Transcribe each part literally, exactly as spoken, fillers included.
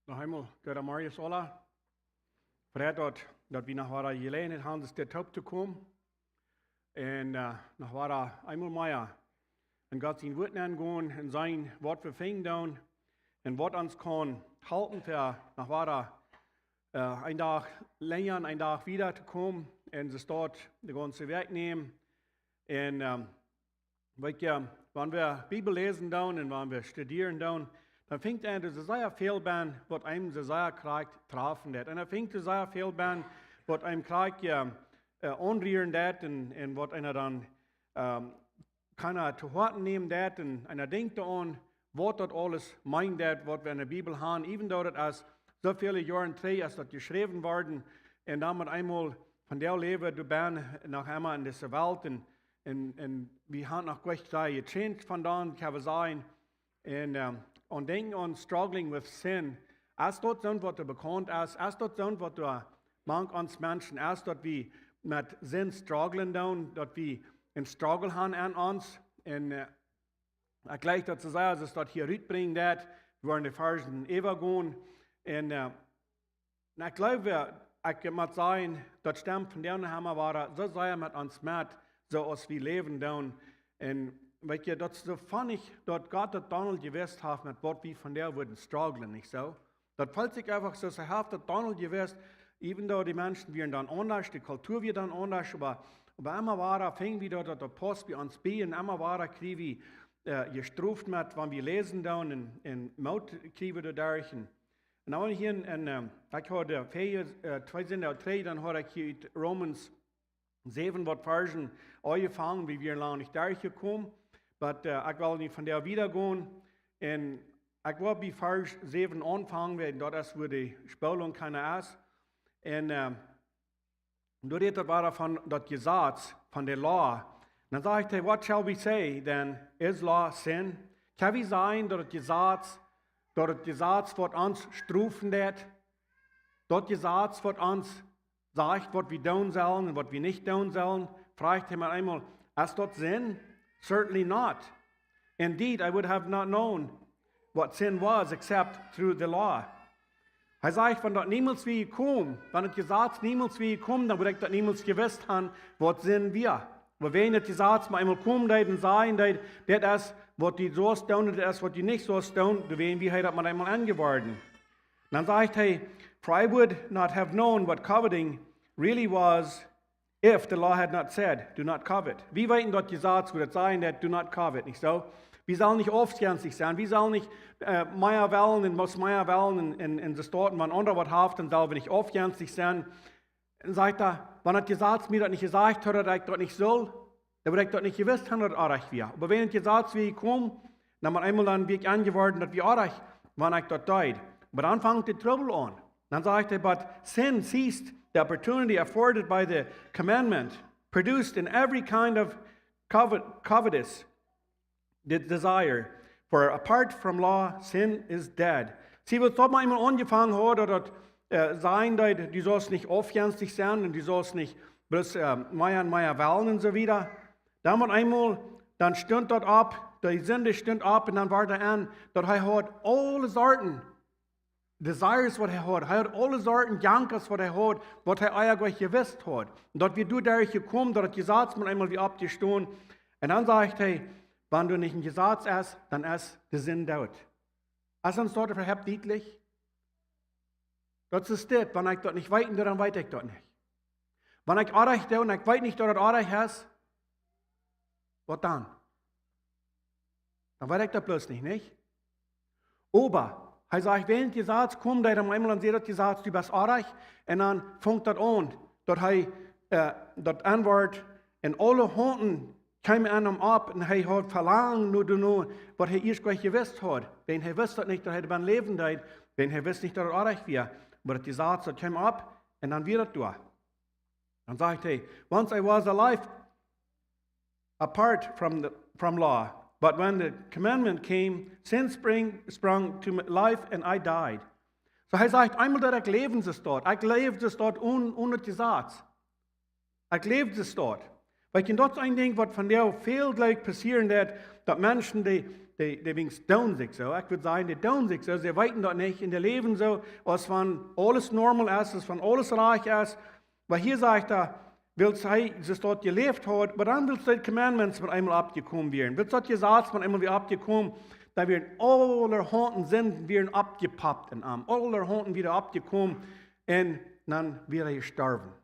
Noch eemol, goodemorjes aula. Freit daut, daut wie noch wada Jeläajenheit haben, dit toop to komen. Un, äh, noch wada eemol mea enn Gott sien Wuat nenn gonen un seenen, waut wie finjen doonen un waut ons kaun halpen, fa noch wada, äh, een Dach lenja un een Dach wieda to komen un de Staut de gaunze Wäakj nämen. Un, ähm, weet jie, wan wie Bibel läsen doonen un wan wie studieren doonen, dan finjt eena, daut sea väl benn, waut eenem sea krakjt trafen deit. Un dan finjt eena sea väl benn, waut eenem krakjt, äh, äh, aunrieren deit un, un waut eena dan, ähm, kaun to Hoaten nämen deit un eena denkjt doaraun, waut daut aules meenen deit, waut wie enne Bibel haben, even though daut es soo väle Joaren trigj es daut jeschräwen worden. Un dan met eemol vondoag läwen wie doa benn noch emma enn dise Welt un, un, un wie haben noch goanich sea gechanged von dan, kaun wie sajen. Un, ähm, aun denkjen aun struggling with sin, es daut soont waut doa bekaunt es, es daut soont waut doa mank ons Menschen es, daut wie met Sind strugglen doonen, daut wie een Struggle haben aun ons. Un, äh, ekj jleich daut see sajen, aus daut hia rutbrinjen deit, wie woaren de Varzen äwagonen. Un, äh, un ekj jleew, ekj mott sajen, daut stemt vondoag noch emma wada soo sea met ons met, soo aus wie läwen doonen. Un weet jie, daut es soo funny, daut Gott daut dan aul jewist haft, met waut wie vondoag wudden strugglen, nich soo? Daut felt sikj eefach soo, hee haft daut dan aul jewist, even though de Menschen wieren dan aundasch, de Kultua wia dan aundasch, oba, oba emma wada finj wie daut, daut daut pausst bie ons bie, un emma wada kjrie wie, äh, jestroft met, wan wie läsen doonen un, un Moot kjrie wie doaderch. Un, un dan hia enn, enn, ähm, ekj haud, äh, väl, äh, twee Sindach trigj, dan haud ekj hia ut Romans säwen waut Varzen aunjefongen, wie wieren lang nich derchjekomen, but, äh, ekj well nu vondoag wieda gonen. Un ekj well bie Varsch säwen aunfangen, wiels daut es wua de Spoolunk kjeena es. Un, äh, doa rät daut wada von daut Jesaz, von de Law. Un dan sajcht hee, "What shall we say then? Is law sin?" Kjenn wie sajen daut daut Jesaz, daut daut Jesaz waut ons strofen deit, daut Jesaz waut ons sajcht, waut wie doonen sellen un waut wie nich doonen sellen, froagt hee met eemol, "Es daut Sind?" Certainly not. Indeed, I would have not known what sin was except through the law. Hee sajcht, wan daut niemols wia jekomen, wan daut Jesaz niemols wia jekomen, dan wudd ekj daut niemols jewist haben, waut Sind wia. Oba wan daut Jesaz mau eemol komen deed un sajen deed, dit es waut du saust doonen, dit es waut du nich saust doonen, dan wia wie hia daut mau eemol enjeworden. Dan sajcht hee, "For I would not have known what coveting really was if the law had not said, 'Do not covet.'" Wie weeten daut Jesaz, wua daut sajcht, daut "Do not covet", nich soo? Wie sellen nich aufjenstich sennen, wie sellen nich, äh, mea wellen un mea wellen un, un, un soo staut, wan aundre waut haben, dan sell wie nich aufjenstich sennen. Un sajcht hee, wan daut Jesaz mie daut nich jesajcht haud, daut ekj daut nich sull, dan wudd ekj daut nich jewist haben, daut daut orrajcht wia. Oba wan daut Jesaz wia jekomen, dan met eemol dan wia ekj enjeworden, daut wia orrajcht, wan ekj daut deed. Oba dan fangt de Trubbel aun. Dan sajcht hee, "But sin seized the opportunity afforded by the commandment, produced in every kind of covet-, covetous de-, desire. For apart from law, sin is dead." See, waut daut mau eemol aunjefongen haud, daut daut, äh, sajen deed, du saust nich aufjenstich sennen un du saust nich bloos, äh, mea un mea wellen un soo wieda. Dan met eemol, dan stunt daut opp, de Sind stunt opp un dan wort hee enn, daut hee haud aule Sorten desires waut hee haud. Hee haud aule Sorten Jankas waut hee haud, waut hee ieejentlich jewist haud. Un daut wia doaderch jekomen, daut daut Jesaz met eemol wia oppjestonen. Un dan sajcht hee, wan doa nich een Jesaz es, dan es de Sind doot. Es ons daut äwahaupt dietlich? Daut es dit, wan ekj daut nich weet, dan weet ekj daut nich. Wan ekj orrajcht doo un ekj weet nich, daut daut orrajcht es, waut dan? Dan weet ekj daut bloos nich, nich? Oba, hee sajcht, wan daut Jesaz kjemt, dan eemol dan sajcht daut Jesaz, du best orrajcht, un dan fangt daut aun, daut hee, äh, daut N-Wort un aule Honden kjeemen aun am opp un hee haud Velangen no, no, waut hee ieescht nich jewist haud. Wan hee wist daut nich, daut hee doa läwen deed, wan hee wist nich, daut daut orrajcht wia. Oba daut Jesaz, daut kjeem opp un dan wia daut doa. Dan sajcht hee, "Once I was alive apart from the, from law, but when the commandment came, sin spring, sprung to life and I died." Soo hee sajcht, eemol daut ekj läwen deed, ekj läwd doa onen, onen daut Jesaz. Ekj läwd doa. Weet jie, daut es een Dinkj waut vondoag väl jlikj passieren deit, daut Menschen dee, dee, dee Dinja doonen sikj soo. Ekj wudd sajen, dee doonen sikj soo. See weeten daut nich un dee läwen soo, aus wan aules normal es, aus wan aules rajcht es. Oba hia sajcht hee, wiels hee, see daut jeläft haud, oba dan wiels de Commandments met eemol oppjekomen wieren. Wiels daut Jesaz met eemol wia oppjekomen, dan wieren aulahaunt Sinden wieren oppjepoppt en am. Aulahaunt wia oppjekomen un dan wia hee jestorwen.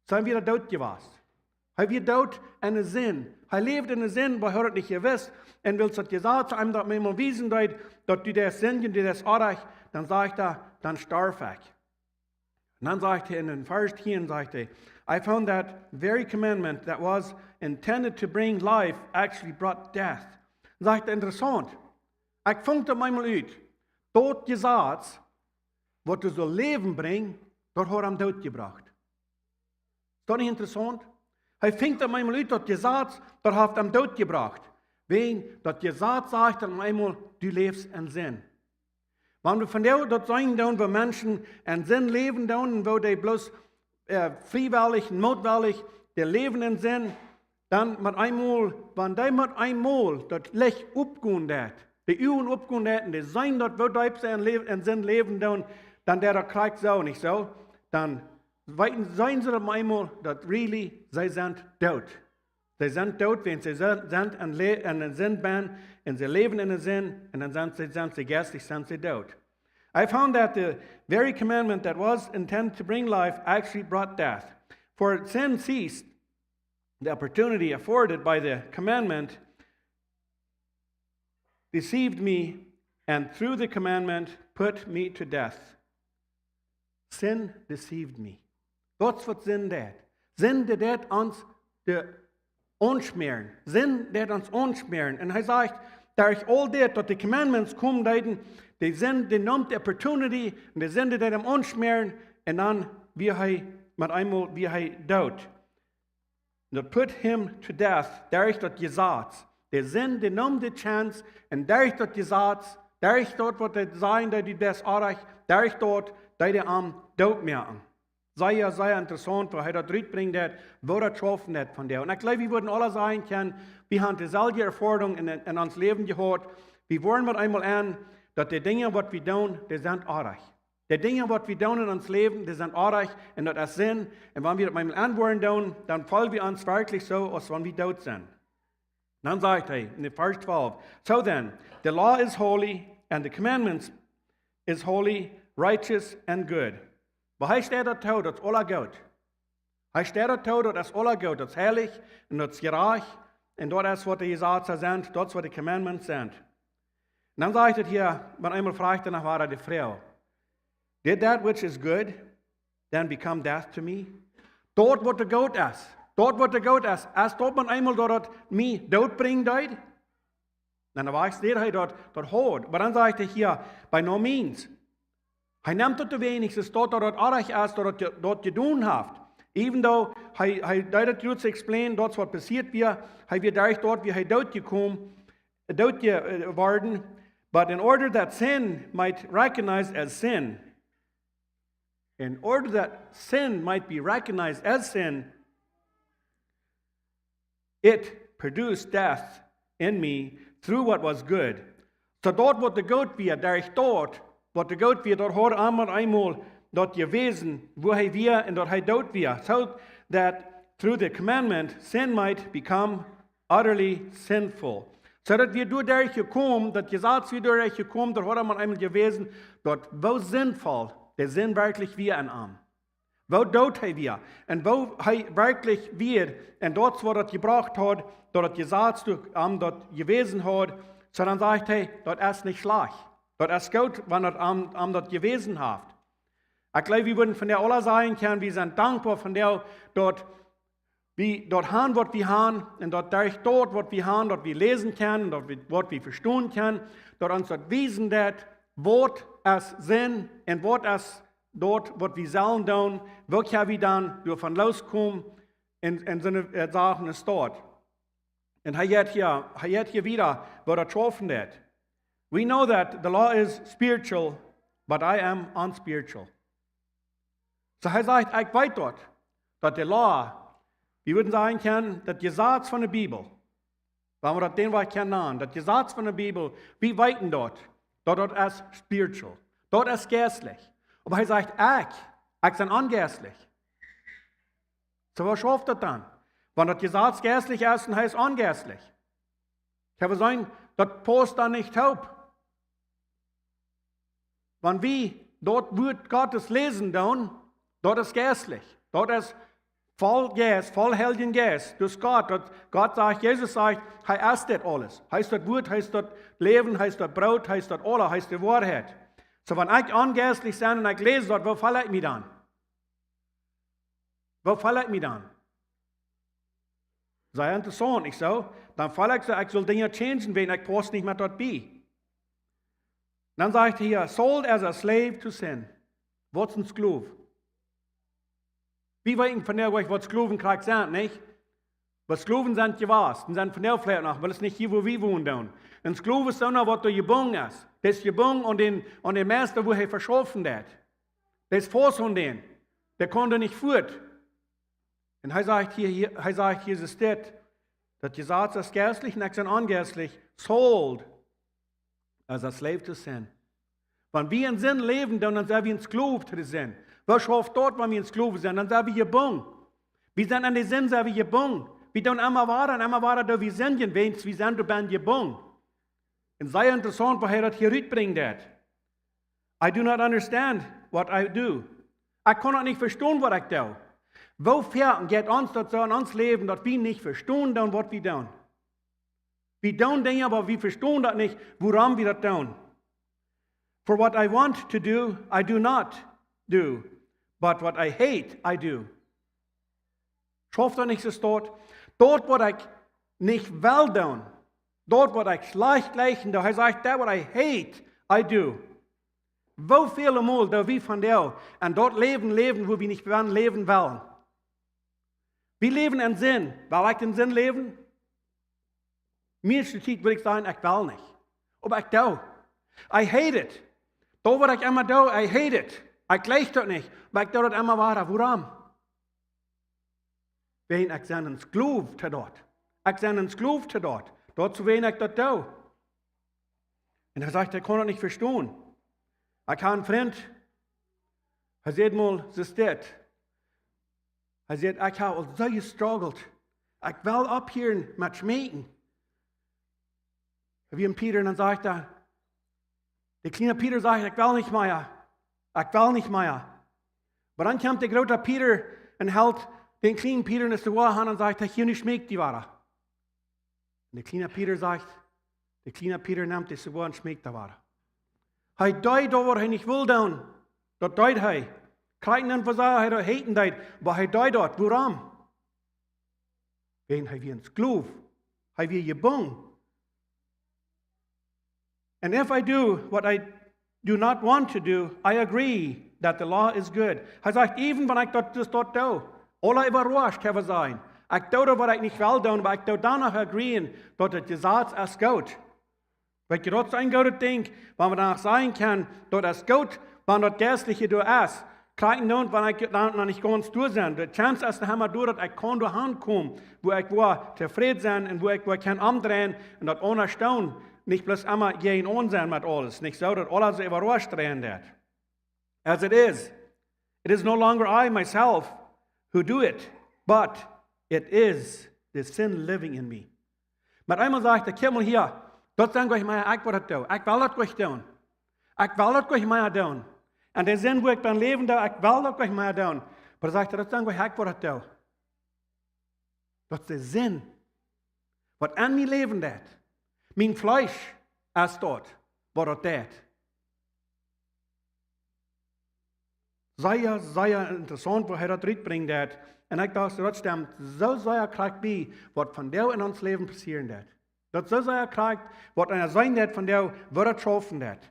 Soo wia hee doot jewast. Hee wia doot enne Sind. Hee läwd enne Sind, oba hee haud daut nich jewist. Un wiels daut Jesaz am daut eemol wiesen deed, daut du deist sindjen, du deist orrajcht, dan sajcht hee, dan storf ekj. Un dan sajcht hee en dän Varsch tieen, sajcht hee, "I found that very commandment that was intended to bring life actually brought death." Sajcht hee, interessaunt. Ekj funk daut eemol ut. Daut Jesaz, waut doa sull Läwen brinjen, daut haud am doot jebrocht. Es daut nich interessaunt? Hee funk daut eemol ut, daut Jesaz, daut haft am doot jebrocht. Wäajen daut Jesaz sajcht dan eemol, du läfst en Sind. Wan wie vondoag daut seenen doonen, woo Menschen en Sind läwen doonen, un woo dee bloos, äh, friewellich un mootwellich, dee läwen en Sind, dan met eemol, wan dee met eemol daut Licht oppgonen deit, de Uagen oppgonen deit, un dee seenen daut, woo deep see en Läw-, en Sind läwen doonen, dan deit daut krakjt soo, nich soo? Dan weeten, seenen see daut met eemol, daut really, see sent doot. See sent doot, wan see sent, sent en Lä-, en Sind benn, un see läwen en Sind, un dan sent see, sent see jeistlich, sent see doot. "I found that the very commandment that was intended to bring life actually brought death. For sin ceased, the opportunity afforded by the commandment deceived me, and through the commandment put me to death." Sin deceived me. Daut es waut Sind deit. Sind deit ons de aunschmäaren. Sind deit ons aunschmäaren. Un hee sajcht, derch aul dit, daut de Commandments komen deeden, de Sind, dee neem de opportunity, un de Sind deit am aunschmäaren, un dan wia hee met eemol, wia hee doot. Daut put him to death, derch daut Jesaz. De Sind, dee neem de chance, un derch daut Jesaz, derch daut, waut hee säd, daut du deist orrajcht, derch daut, deed hee am doot moaken. Sea, sea interessaunt, woo hee daut rutbrinjt, daut, woo daut schaufen deit vondoag. Un ekj jleew, wie wudden aule sajen kjennen, wie haben deeselwje Erfoarunk en, en ons Läwen jehaut. Wie woaren met eemol en, daut de Dinja, waut wie doonen, dee sent orrajcht. De Dinja, waut wie doonen en ons Läwen, dee sent orrajcht un daut es Sind. Un wan wie daut met eemol en woaren doonen, dan feelen wie ons werkjlich soo, aus wan wie doot sent. Dan sajcht hee en Varsch twalf, "So then, the law is holy, and the commandments is holy, righteous, and good." Oba hee steit daut too, daut es aula goot. Hee steit daut too, daut es aula goot, daut es heilich un daut es jerajcht un daut es waut de Jesazen sent, daut es waut de Commandments sent. Un dan sajcht et hia, met eemol frajcht hee no wada de Froag, "Did that which is good then become death to me?" Daut waut doa goot es, daut waut doa goot es, es daut met eemol daut daut mie doot brinjen deed? Dan wajch säd hee daut, daut haud. Oba dan sajcht hee hia, "By no means." Hee nemt daut doa weens, es daut daut orrajcht es, daut daut je-, daut jedonen haft. Even though hee, hee deed daut jrods explain, daut es waut passieet wia, hee wia derch daut, wia hee doot jekomen, doot je-, äh, worden. "But in order that sin might recognize as sin," in order that sin might be recognized as sin, "it produced death in me through what was good." Soo daut waut doa goot wia, derch daut waut doa goot wia, daut haud am met eemol daut jewäsen, woo hee wia un daut hee doot wia. "So that through the commandment sin might become utterly sinful." Soo daut wia doaderch jekomen, daut Jesaz wia doaderch jekomen, daut haud am met eemol jewäsen, daut woo sinful de Sind werkjlich wia en am. Woo doot hee wia. Un woo hee werkjlich wia. Un daut es waut daut jebrocht haud, daut daut Jesaz doa am daut jewäsen haud. Soo dan sajcht hee, daut es nich schlajcht. Daut es goot, wan daut am, am daut jewäsen haft. Ekj jleew, wie wudden vondoag aula sajen kjennen, wie sent dankboa vondoag, daut wie daut han, waut wie han, un daut derch daut, waut wie han, daut wie läsen kjennen, daut wie, waut wie vestonen kjennen, daut ons daut wiesen deit, waut es Sind un waut es daut, waut wie sellen doonen, woo kjenn wie dan doavon loskomen un, un soone, äh, Sachen es daut. Un hee jeit hia, hee jeit hia wieda, woo daut schaufen deit. "We know that the law is spiritual, but I am unspiritual." Soo hee sajcht, ekj weet daut, daut de Law, wie wudden sajen kjennen, daut Jesaz von de Bibel, Wan wie daut dän Wajch kjennen aun, daut Jesaz von de Bibel, wie weeten daut, daut daut es spiritual, daut es jeistlich. Oba hee sajcht: "Ekj, ekj sie onjeistlich." Soo, waut schauft daut dan? Wan daut Jesaz jeistlich es un hee es onjeistlich. Kjenn wie sajen, daut pausst dan nich toop. Wan wie daut Wort Gottes läsen doonen, daut es jeistlich. Daut es voll Jeist, voll Heiljen Jeist. Dus Gott, daut, Gott sajcht, Jesus sajcht, hee es dit aules. Hee es daut Wort, hee es daut Läwen, hee es daut Broot, hee es daut aula, hee es de Woarheit. Soo, wan ekj onjeistlich sie un ekj läs daut, woo feel ekj mie dan? Woo feel ekj mie dan? Sea interessaunt, nich soo? Dan feel ekj soo, ekj sull Dinja changen, wan ekj pausst nich mea daut bie. Dan sajcht hee hia: "Sold as a slave to sin." Waut es een Sklow? Wie weeten vondoag, waut Sklowen krakjt sent, nich? Waut Sklowen sent jewast, un sent vondoag veleicht noch, wiels daut es nich hia, wua wie wonen doonen. Een Sklow es soona, waut doa jebungen es. Dee es jebungen aun dän, aun dän Meista, wua hee veschaufen deit. Dee es faust aun dän. Dee kaun doa nich fuat. Un hee sajcht hia, hia, hee sajcht hia, es dit, daut Jesaz es jeistlich un ekj sie onjeistlich, sold as a slave to sin. Wan wie en Sind läwen, dan, dan sent wie een Sklow to de Sind. Waut schauft daut, wan wie een Sklow sent? Dan sent wie jebungen. Wie sent aun de Sind, sent wie jebungen. Wie doonen emma wada un emma wada, daut wie sindjen, wiels wie sent doabennen jebungen. Un sea interessaunt, woo hee daut hia rutbrinjt, daut: "I do not understand what I do." Ekj kaun daut nich vestonen, waut ekj doo. Woo foaken jeit ons daut soo en ons Läwen, daut wie nich vestonen doonen, waut wie doonen? Wie doonen Dinja, oba wie vestonen daut nich, wuarom wie daut doonen. "For what I want to do, I do not do, but what I hate, I do." Schauft daut nich soo? Daut, daut, waut ekj nich well doonen, daut, waut ekj schlajcht jlikjen doo, hee sajcht: "That what I hate, I do." Woo väle Mol doo wie vondoag en daut Läwen läwen, wua wie nich woaren läwen wellen? Wie läwen en Sind. Well ekj en Sind läwen? Mieeschte Tiet wudd ekj sajen, ekj well nich. Oba ekj doo. I hate it. Daut, waut ekj emma doo, I hate it. Ekj jlikj daut nich, oba ekj doo daut emma wada. Wuarom? Wiels ekj sie een Sklow to daut. Ekj sie een Sklow to daut. Daut es wuarom ekj daut doo. Un hee sajcht, hee kaun daut nich vestonen. Ekj hab een Frint, hee säd mol, soo es dit. Hee säd: "Ekj hab aul soo jestruggelt. Ekj well opphieren met schmeeken." Hee wia een Peter un dan sajcht hee, de kjliene Peter sajcht: "Ekj well nich mea. Ekj well nich mea." Oba dan kjemt de groote Peter un helt dän kjlienen Peter en de Schoa aun un sajcht: "Hia, nu schmeek die wada." Un de kjliene Peter sajcht, de kjliene Peter nemt dise Woaren, schmeekjt doa wada. Hee deed daut, waut hee nich wull doonen. Daut deed hee. Krakjt dan, waut hee daut heeten deed, oba hee deed daut. Wuarom? Wiels hee wia een Sklow. Hee wia jebungen. "And if I do what I do not want to do, I agree that the law is good." Hee sajcht, even wan ekj daut, daut, daut doo, aula äwarascht, hee well sajen, ekj doo daut, waut ekj nich well doonen, oba ekj doo dan noch agreeen, daut daut Jesaz es goot. Weet jie, daut es een goodet Dinkj, wan wie dan noch sajen kjennen, daut es goot, wan daut Jeistliche doa es. Krakjt dan, wan ekj dan noch nich gaunz doa sie. De Chance es noch emma doa, daut ekj kaun doa hankomen, wua ekj woa tofräd sennen un wua ekj woa kjennen omdreien un daut aundasch doonen. Nich bloos emma jäajenaun sennen met aules. Nich soo, daut aules äwarascht dreien deit. As it is, it is no longer I myself who do it, but it is the sin living in me. Met eemol sajcht hee: "Kjikj mol hia, daut es goanich mea ekj, waut daut doo. Ekj well daut goanich doonen. Ekj well daut goanich mea doonen. Un de Sind, wua ekj dan läwen doo, ekj well daut goanich mea doonen." Oba hee sajcht: "Daut es goanich ekj, waut daut doo. Daut es de Sind, waut en mie läwen deit. Mien Fleesch es daut, waut daut deit." Sea, sea interessaunt, woo hee daut rutbrinjt deit. Un ekj docht, daut stemt soo sea krakjt bie, waut vondoag en ons Läwen passieren deit. Daut soo sea krakjt, waut eena seenen deit vondoag, woo daut schaufen deit.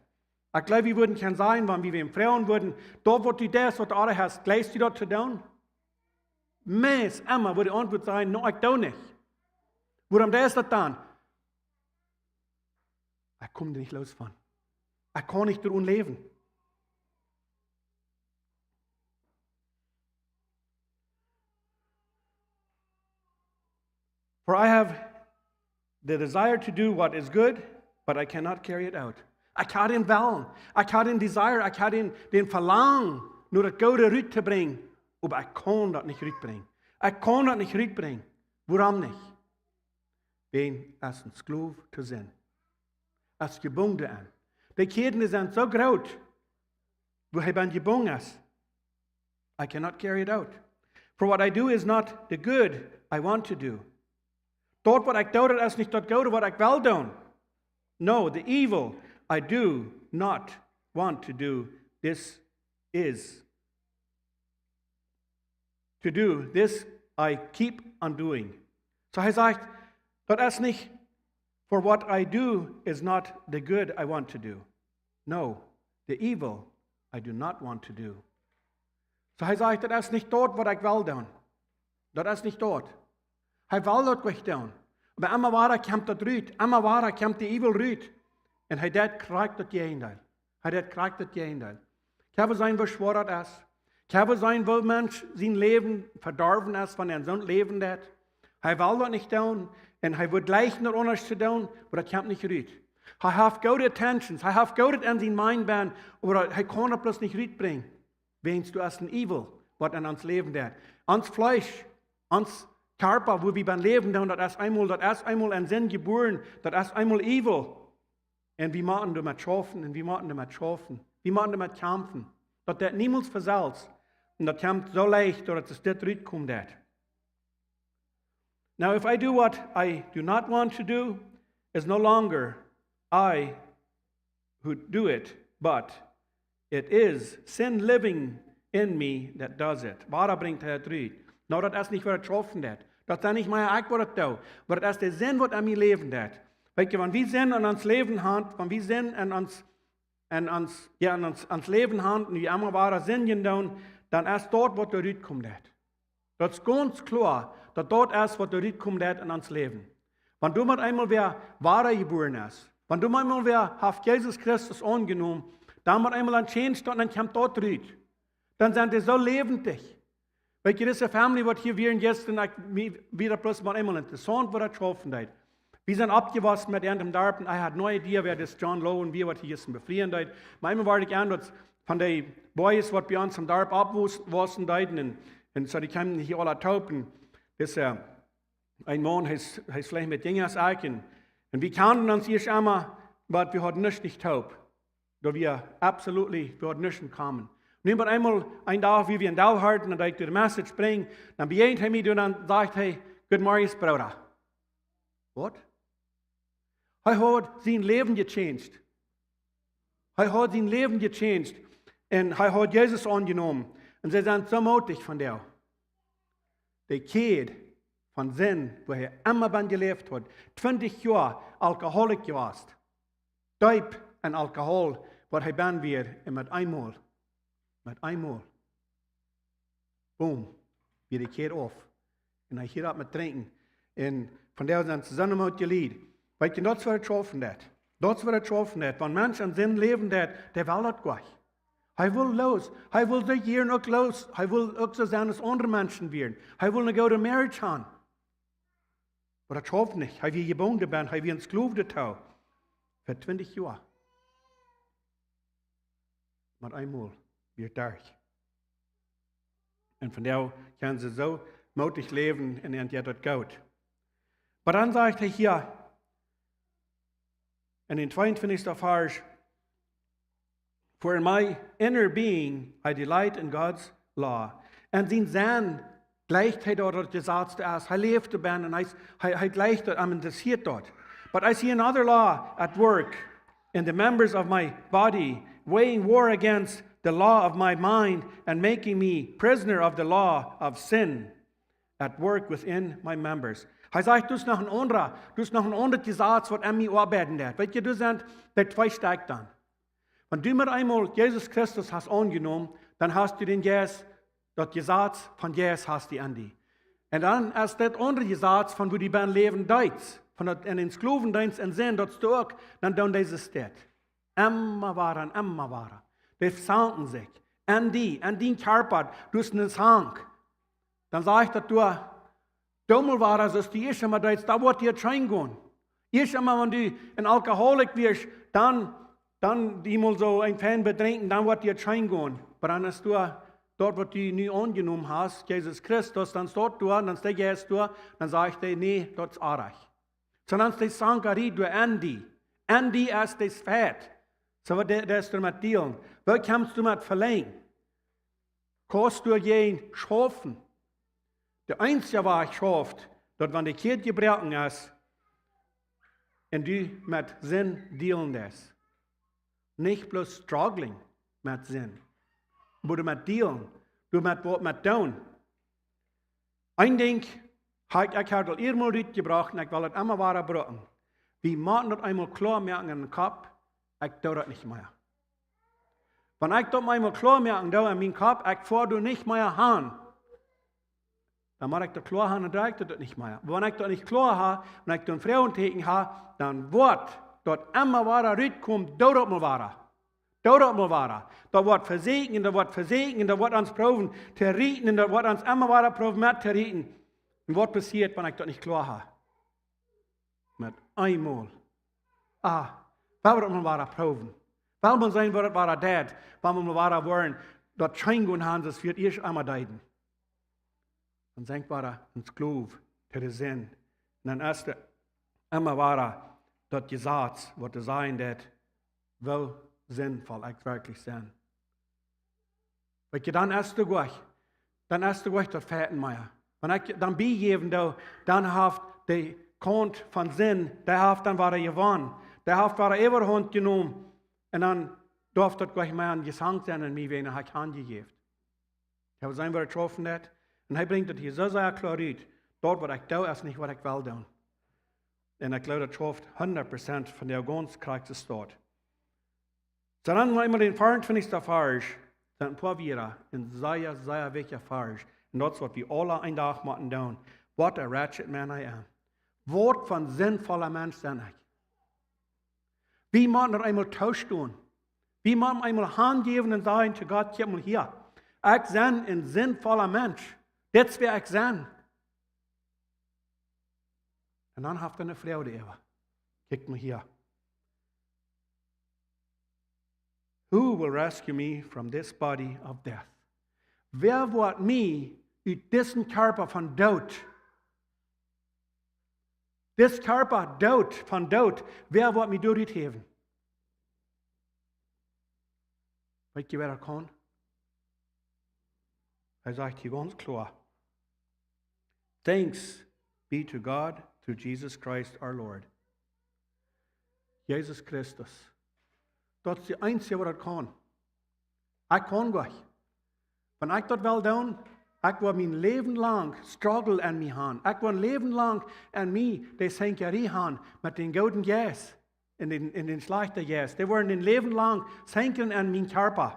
Ekj jleew, wie wudden kjennen sajen, wan wie wäm froagen wudden, daut, waut du deist, waut du aula hast, jlikjst du daut to doonen? Meist emma wudd de Auntwuat sennen: "No, ekj doo nich." Wuarom deist du daut dan? Ekj kom doa nich loos von. Ekj kaun nich doaraun läwen. "For I have the desire to do what is good, but I cannot carry it out. Ekj hab dän Wellen, ekj hab dän Desire, ekj hab dän, dän Velangen, no daut Goode rut to brinjen, oba ekj kaun daut nich rut brinjen. Ekj kaun daut nich rut brinjen. Wuarom nich? Wäajen aus een Skloow to sennen. Aus jebungen. De Kjäden sent soo groot, wua hee bie jebungen es. I cannot carry it out. For what I do is not the good I want to do. Daut waut ekj doo, daut es nich daut Goode waut ekj well doonen. No, the evil I do not want to do, this is to do, this I keep on doing. So hee sajcht, daut es nich, for what I do is not the good I want to do. No, the evil I do not want to do. So hee sajcht, daut es nich daut waut ekj well doonen. Daut es nich daut. Hee well daut nich doonen. Oba emma wada kjemt daut rut. Emma wada kjemt de evil rut. Un hee deit krakjt daut Jäajendeel. Hee deit krakjt daut Jäajendeel. Kjenn wie seenen, woo schwoa daut es? Kjenn wie seenen, woo een Mensch sien Läwen vedorwen es, wan hee soont Läwen deit? Hee well daut nich doonen. Un hee wudd jlikj noch aundasch to doonen, oba daut kjemt nich rut. Hee haft goode intentions, hee haft goodet en sien mind bennen, oba hee kaun daut bloos nich rutbrinjen. Wäajen daut es een evil, waut en ons Läwen deit. Ons Fleesch, ons Kjarpa, wua wie bennen läwen doonen, daut es eemol, daut es eemol en Sind jebuaren, daut es eemol evil. Un wie motten doamet schaufen, un wie motten doamet schaufen. Wie motten doamet kjamfen. Daut deit niemols von selfst. Un daut kjemt soo leicht, daut et dit rutkomen deit. Now, if I do what I do not want to do, is no longer I who do it, but it is sin living in me that does it. Wada brinjt hee daut rut. No, daut es nich waut et schaufen deit. Daut es nich mea ekj waut et doo. Oba daut es de Sind waut en mie läwen deit. Weetst, wan wie Sind en ons Läwen haben, wan wie Sind en ons, en ons, jo, en ons, ons Läwen haben, un wie emma wada sindjen doonen, dan es daut waut doa rutkomen deit. Daut es gaunz kloa, daut daut es waut doa rutkomen deit en ons Läwen. Wan du mau eemol wada wadajebuaren best, wan du mau eemol wada hast Jesus Christus aunjenomen, dan mau eemol een change, dan, dan kjemt daut rut. Dan sent dee soo läwendich. Weetst, dise Family waut hia wia jistren, ekj, mie, wia daut bloos mau eemol interessaunt waut daut schaufen deit. Wie sent oppjewossen met an em Darp un I had no idea wäa dis John Lowe wia, waut hia jistren befrieen deit. Mau eemol wort ekj aun daut von de Boys waut bie ons em Darp oppwossen deeden un, un soo dee kjeemen hia aula toop un dis, äh, een Maun, hee es, hee es veleicht met jinja aus ekj un, un wie kjanden ons ieescht emol, oba wie hauden nuscht nich toop. Daut wia absolutely, wie hauden nuscht en common. Nu mau eemol een Dach, wia wie en Dalhart, dan deed ekj de message brinjen, dan bejäajent hee mie, dan sajcht hee: "Good morning, Brooda." Waut? Hee haud sien Läwen gechanged. Hee haud sien Läwen gechanged. Un hee haud Jesus aunjenomen. Un see sent soo mootich von dee. De Kjäd von Sind, wua hee emma bennen jeläft haud. Twintich Joa Alkoholik jewast. Deep en Alkohol, waut hee bennen wia, un met eemol, met eemol, boom, wia de Kjäd auf. Un hee hilt opp met drinkjen. Un von doa aun sent see soo moot jelieden. Weetst, daut es waut et schaufen deit. Daut es waut et schaufen deit. Wan een Mensch en Sind läwen deit, dee well daut goot. Hee well loos. Hee well sikj hia uk loos. Hee well uk soo sennen aus aundre Menschen wieren. Hee well eene goode Marriage haben. Oba daut schauft nich. Hee wia jebungen bennen, hee wia een Skloow doatoo. Fa twintich Joa. Met eemol wia et derch. Un von doa kjennen see soo mootich läwen un an jeit daut goot. Oba dan sajcht hee hia en dän tweeuntwintichsten Varsch: "For in my inner being I delight in God's law." En sien Senn jleicht hee daut, daut Jesaz es. Hee läft doabennen un hee, hee, hee jleicht daut, am interessieet daut. "But I see another law at work in the members of my body, weighing war against the law of my mind and making me prisoner of the law of sin at work within my members." Hee sajcht, doa es noch een aundra, doa es noch een aundret Jesaz waut en mie oabeiden deit. Weetst, doa sent dee twee Stekj dan. Wan du met eemol Jesus Christus hast aunjenomen, dan hast du dän Jeist, daut Jesaz von Jeist hast du en die. Un dan es daut aundre Jesaz von wua du bennen läwen deist, von daut en dän Sklowendeenst en Sind, daut es uk, dan doonen dee daut. Emma wada un emma wada. Dee vesanken sikj. En die, en dien Kjarpa, doa es een Sank. Dan sajcht daut doa, doo mol wada, soo aus du ieescht emol deedst, daut woat die scheen gonen. Ieescht emol, wan du een Alkoholik woascht, dan, dan die mol soo een fein bedrinkjen, dan woat die daut scheen gonen. Oba dan es doa daut, waut du nu aunjenomen hast, Jesus Christus, dan steit doa, dan steit Jesus doa, dan sajcht hee: "Nä, daut es oajch." Soo dan es dee Sankarie doa en die. En die es dee Feit. Soo waut dee, dee es doamet dealen. Woo kjemst du met Velenj? Kaust du jäajen schaufen? De eensje Wajch schauft, daut wan de Kjäd jebroaken es un du met Sind dealen deist. Nich bloos struggling met Sind, oba doamet dealen, doamet waut met doonen. Een Dinkj hab ekj, ekj hab daut aul eemol rutjebrocht un ekj well daut emma wada brucken. Wie motten daut eemol kloa moaken em Kopp: Ekj doo daut nich mea. Wan ekj daut eemol kloa moaken doo en mienen Kopp, ekj foa doa nich mea han, dan mott ekj daut kloa han un dan doo ekj daut nich mea. Oba wan ekj daut nich kloa hab un ekj doa een Froagentieekjen hab, dan woat daut emma wada rutkomen: Doo daut mol wada. Doo daut mol wada. Daut woat vesieekjen, daut woat vesieekjen, daut woat ons proowen to rieten un daut woat ons emma wada proowen met to rieten. Un waut passieet, wan ekj daut nich kloa hab? Met eemol: Ah, well wie daut mol wada proowen. Well wie seenen, waut daut wada deit, wan wie mol wada woaren daut scheen gonen han, soo aus wie daut ieescht emol deeden. Dan es ekj wada een Sklow to de Sind. Un dan es doa emma wada daut Jesaz, waut doa sajen deit, woo sindvoll ekj werkjlich sie. Weetst, dan es doa goanich, dan es doa goanich daut Feiten mea. Wan ekj dan bejäwen doo, dan haft de Kaunt von Sind, dee haft dan wada jewonnen. Dee haft wada Äwahaunt jenomen. Un dan darf daut goanich mea een Jesank sennen en mie, wan ekj hanjejäft. Ekj hab seenen, waut ekj schaufen deit. Un hee brinjt daut hia soo sea kloa rut: Daut, waut ekj doo, es nich, waut ekj well doonen. Un ekj jleew, daut schauft hundat Prozent von de gaunz krakjte Städ. Soo dan eemol dän veeauntwintichsten Varsch, sent een poa wieda, een sea, sea wichtja Varsch. Un daut es, waut wie aule een Dach motten doonen. What a wretched man I am. Waut fa een sindvolla Mensch sie ekj. Wie motten daut eemol toostonen. Wie motten eemol hanjäwen un sajen to Gott: Kjikj mol hia. Ekj sie een sindvolla Mensch. Dit es, wäa ekj sie. Un dan haft hee eene Froag doaräwa. Kjikj mol hia. Who will rescue me from this body of death? Wäa woat mie ut disen Kjarpa von Doot, dis Kjarpa Doot, von Doot, wäa woat mie doa ruthäwen? Weetst, wäa daut kaun? Hee sajcht hia gaunz kloa: Thanks be to God through Jesus Christ our Lord. Jesus Christus. Daut es de eensja, waut daut kaun. Ekj kaun goanich. Wan ekj daut well doonen, ekj woa mien Läwen lang Struggle en mie han. Ekj woa een Läwen lang en mie de Sankarie han met dän gooden Jeist un dän, un dän schlajchten Jeist. Dee woaren een Läwen lang sankren en mienen Kjarpa.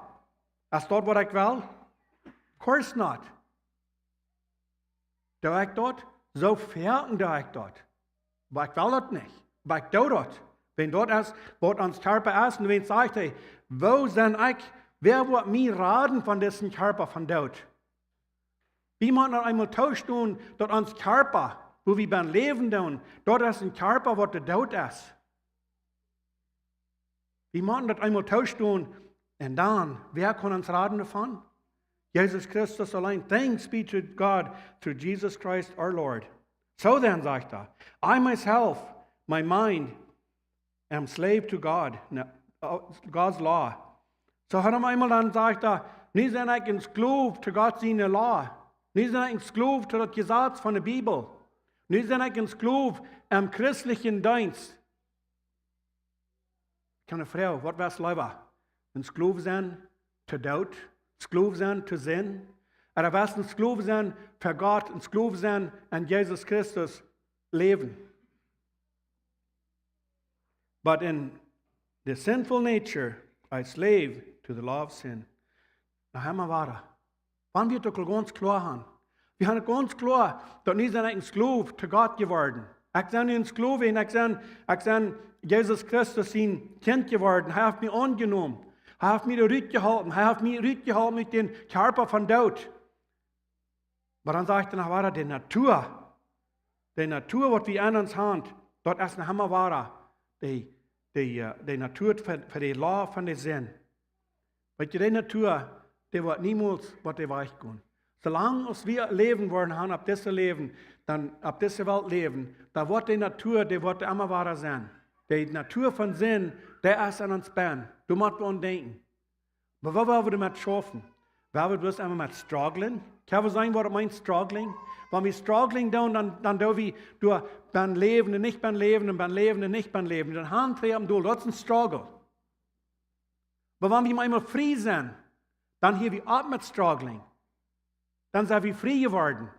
Es daut, waut ekj well? Of course not. Doo ekj daut? Soo foaken doo ekj daut. Oba ekj well daut nich. Oba ekj doo daut. Wan daut es, waut ons Kjarpa es, un wan sajcht hee: Woo sie ekj, wäa woat mie raden von disen Kjarpa von Doot? Wie motten daut eemol toostonen, daut ons Kjarpa, woo wie bennen läwen doonen, daut es een Kjarpa, waut doot es. Wie motten daut eemol toostonen, un dan, wäa kaun ons raden doavon? Jesus Christus auleen. Thanks be to God through Jesus Christ our Lord. So then, sajcht hee, I myself, my mind, am slave to God, no, uh, God's law. Soo, hee noch eemol dan sajcht hee: Nu sie ekj een Sklow to Gott siene Law. Nu sie ekj een Sklow to daut Jesaz von de Bibel. Nu sie ekj een Sklow aum christlichen Deenst. Ekj kaun froagen, waut wia leewa? Een Sklow sennen to Doot, Sklow sennen to Sind, ooda wia een Sklow sennen fa Gott, een Sklow sennen aun Jesus Christus läwen? But in the sinful nature, I slave to the law of sin. Noch eemol wada. Wan wie daut uk gaunz kloa han. Wie han daut gaunz kloa, daut nu sie ekj een Sklow to Gott jeworden. Ekj sie nu een Sklow un ekj sie, ekj sie Jesus Christus sien Kjint jeworden. Hee haft mie aunjenomen. Hee haft mie rutjeholpen. Hee haft mie rutjeholpen ut dän Kjarpa von Doot. Oba dan sajcht hee noch wada, de Natua. De Natua, waut wie en ons han, Daut es noch emma wada de, de, äh, de Natua fa, fa de Loag von de Sind. Weetst, de Natua, dee woat niemols, woat dee wajchgonen. Soolang aus wie Läwen woaren haben opp dise Läwen, dan opp dise Welt läwen, dan woat de Natua, dee woat emma wada sennen. De Natua von Sind, dee es aun ons bennen. Doa motten wie aun denkjen. Oba woo woa wie doamet schaufen? Woa wie bloos emma met strugglen? Kjenn wie seenen, waut ekj meen, struggling? Wan wie struggling doonen, dan, dan doo wie doa bennen läwen un nich bennen läwen un bennen läwen un nich bennen läwen. Dan haben wie am Deel, daut es een struggle. Oba wan wie mau eemol frie sent, dan hia wie opp met struggling. Dan sent wie frie jeworden.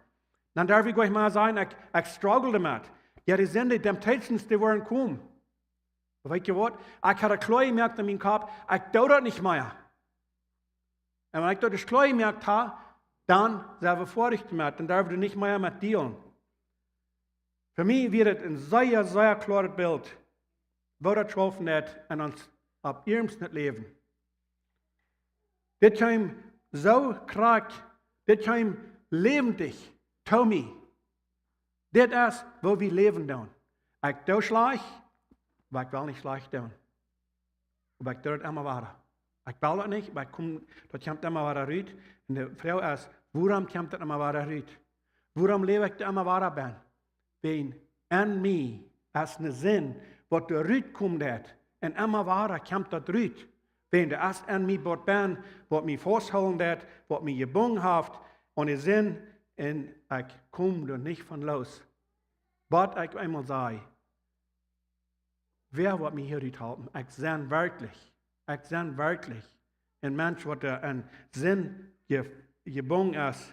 Dan derf wie nich mea sajen, ekj, ekj struggle doamet. Jo, dee sent de temptations, dee woaren komen. Oba weetst waut? Ekj haud daut kloa jemoakt en mienen Kopp, ekj doo daut nich mea. Un wan ekj daut ieescht kloa jemoakt hab, dan sent wie foadich doamet. Dan derf wie nich mea met dealen. Fa mie wia et een sea, sea kloaret Bilt, woo daut schaufen deit en ons opp iernst Läwen. Dit kjeem soo krakjt, dit kjeem läwendich to mie. Dit es, woo wie läwen doonen. Ekj doo schlajcht, oba ekj well nich schlajcht doonen. Oba ekj doo daut emma wada. Ekj well daut nich, oba ekj kom, daut kjemt emma wada rut. Un de Froag es, wuarom kjemt daut emma wada rut? Wuarom läw ekj daut emma wada bennen? Wan en mie es eene Sind, waut doa rutkomen deit, un emma wada kjemt daut rut. Wan doa es en mie waut bennen, waut mie fausthoolen deit, waut mie jebungen haft aun de Sind, un ekj kom doa nich von loos. Waut ekj eemol saj, wäa woat mie hia rut halpen? Ekj sie werkjlich, ekj sie werkjlich een Mensch, waut doa en Sind je-, jebungen es.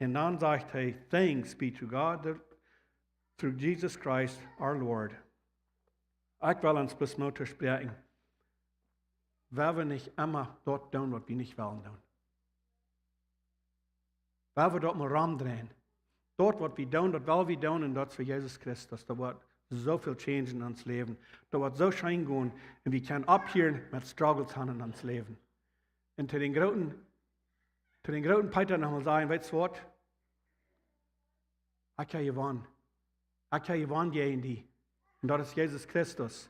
Un dan sajcht hee, "Thanks be to God, the, through Jesus Christ our Lord." Ekj well ons bloos Moot toospräakjen, woa wie nich emma daut doonen, waut wie nich wellen doonen. Woa wie daut mol romdreien. Daut, waut wie doonen, daut well wie doonen, un daut es fa Jesus Christus. Daut woat soo väl changen en ons Läwen. Daut woat soo scheen gonen, un wie kjennen opphieren met struggles haben en ons Läwen. Un to dän grooten, to dän grooten Peter noch mol sajen, weetst waut? Ekj hab jewonnen. Ekj hab jewonnen jäajen die. Un daut es Jesus Christus,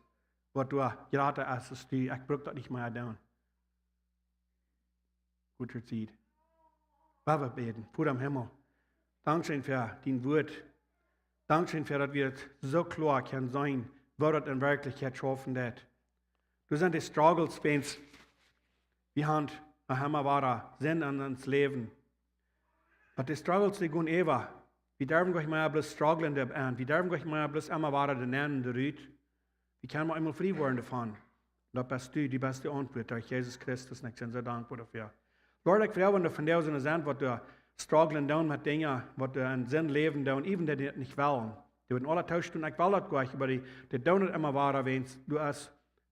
waut doa jrata es aus du. Ekj bruk daut nich mea doonen. Goot, daut sieht. Woa wie bäden. Voda em Himmel, dankscheen fa dien Wuat. Dankscheen fa daut wie et soo kloa kjennen seenen, woo daut en Werkjlichkjeit schaufen deit. Doa sent de struggles, wan wie haben noch emma wada Sind en ons Läwen. Oba de struggles, dee gonen äwa. Wie derwen nich mea bloos strugglen doabennen. Wie derwen nich mea bloos emma wada doa nenn un doa rut. Wie kjennen mau eemol frie woaren doavon. Daut best du, du best de Auntwuat derch Jesus Christus, un ekj sie soo dankboa doafäa. Lord, ekj froag, wan doa von dee sent, waut doa strugglen doonen met Dinja, waut doa en Sind läwen doonen, even dee daut nich wellen. Dee wudden aula toostonen, ekj well daut goa nich, oba dee, dee doonen daut emma wada, wan doa es,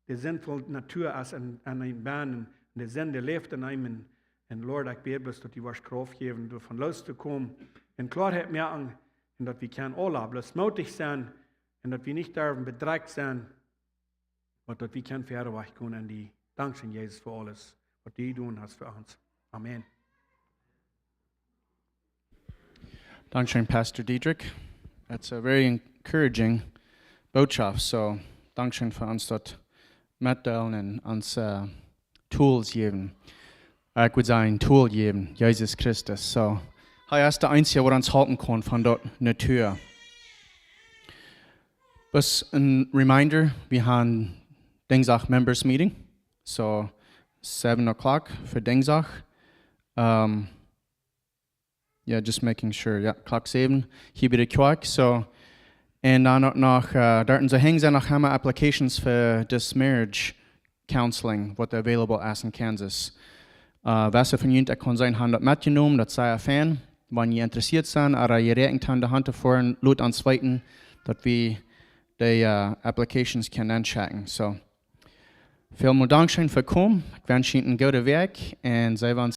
de sindvolle Natua es en, en eenem bennen, un de Sind, dee läft en eenem. Un Lord, ekj bäd bloos, daut du woascht Krauft jäwen, doavon loos to komen, un Kloaheit moaken, un daut wie kjennen aula bloos mootich sennen, un daut wie nich derwen bedrekjt sennen, oba daut wie kjennen wieda wajchgonen en die. Dankscheen, Jesus, fa aules, waut du jedonen hast fa ons. Amen. Dankscheen, Pastor Diedrich. That's a very encouraging Botschaft. So, dankscheen fa ons daut metdeelen un ons, äh, Tools jäwen. Ekj wudd sajen, Tool jäwen, Jesus Christus. So, hee es de eensja, waut ons halpen kaun von daut Natua. Bloos een Reminder, wie haben Dinjsdach Members Meeting. So, seven o'clock fa Dinjsdach. Ähm, yeah, just making sure. Ja, Klock säwen, hia bie de Kjoakj. So, un dan uk noch, äh, doa en soo hinjen sent noch emma applications fa this marriage counseling, waut available es en Kansas. Äh, wäa von junt, ekj kaun seenen, haben daut metjenomen, daut es sea fein. Wan jie interessieet sent, ooda jie räakjnen aun de Haunt to foaren, lot ons weeten, daut wie de, äh, applications kjennen auschecken. So, välmol dankscheen fa komen. Ekj wensch junt eene goode Wäakj un see wie